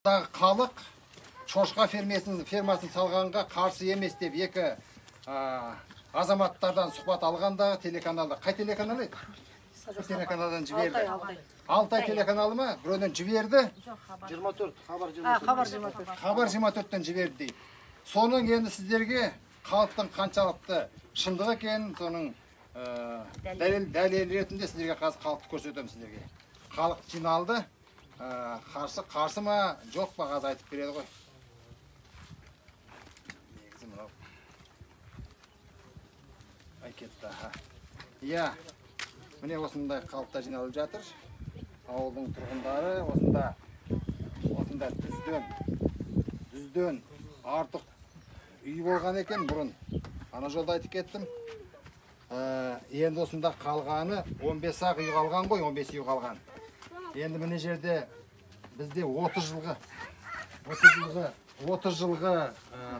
Халық шошқа фермасын салғанға қарсы емес деп екі азаматтардан сұхбат алғанда телеканалда, қай телеканал еді? Бір телеканалдан жіберді. Алтай телеканалы ма? Біреуден жіберді. 24, Хабар 24. Хабар 24. Хабар 24-тен жіберді дейді. Соның енді сіздерге халықтың қаншалықты шындық екенін, соның дәлел ретінде сіздерге қазір халықты көрсетемін сіздерге. Халық жиналды. Қарсы ма, жоқ па, қазір айтып береді ғой. Негізі мынау. Ай кетті, аха. Иә, міне осындай халықта жиналып жатыр. Ауылдың тұрғындары осында жүзден артық үй болған екен бұрын. Ана жолда айтып кеттім. Енді осында қалғаны 15 ақ үй қалған ғой, 15 үй қалған. Енді міне жерде бізде 30 жылғы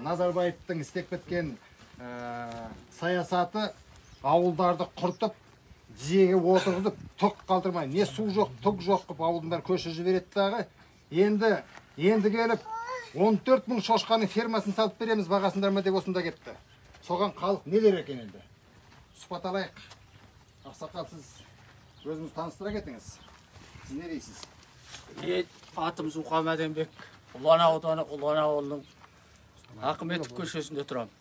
Назарбаевтың істеп кеткен саясаты ауылдарды құртып, тізеге отырғызып, түк қалдырмай, не су жоқ, түк жоқ қылып ауылдың бәрі көшіріп жібереді дағы. Енді келіп 14 мың шошқаның фермасын салып береміз, бағасындар ма деп осында кетті. Соған халық не дер екен енді? Сұхбат алайық. Ақсақал, сіз өзіңіз таныстыра кетіңіз. Сіз не дейсіз? Мен атым Зуқа Мәденбек, Ұлан ауданы, Ұлан ауылының Ахметов көшесінде тұрамын.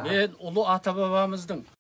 Мен ұлы ата-бабамыздың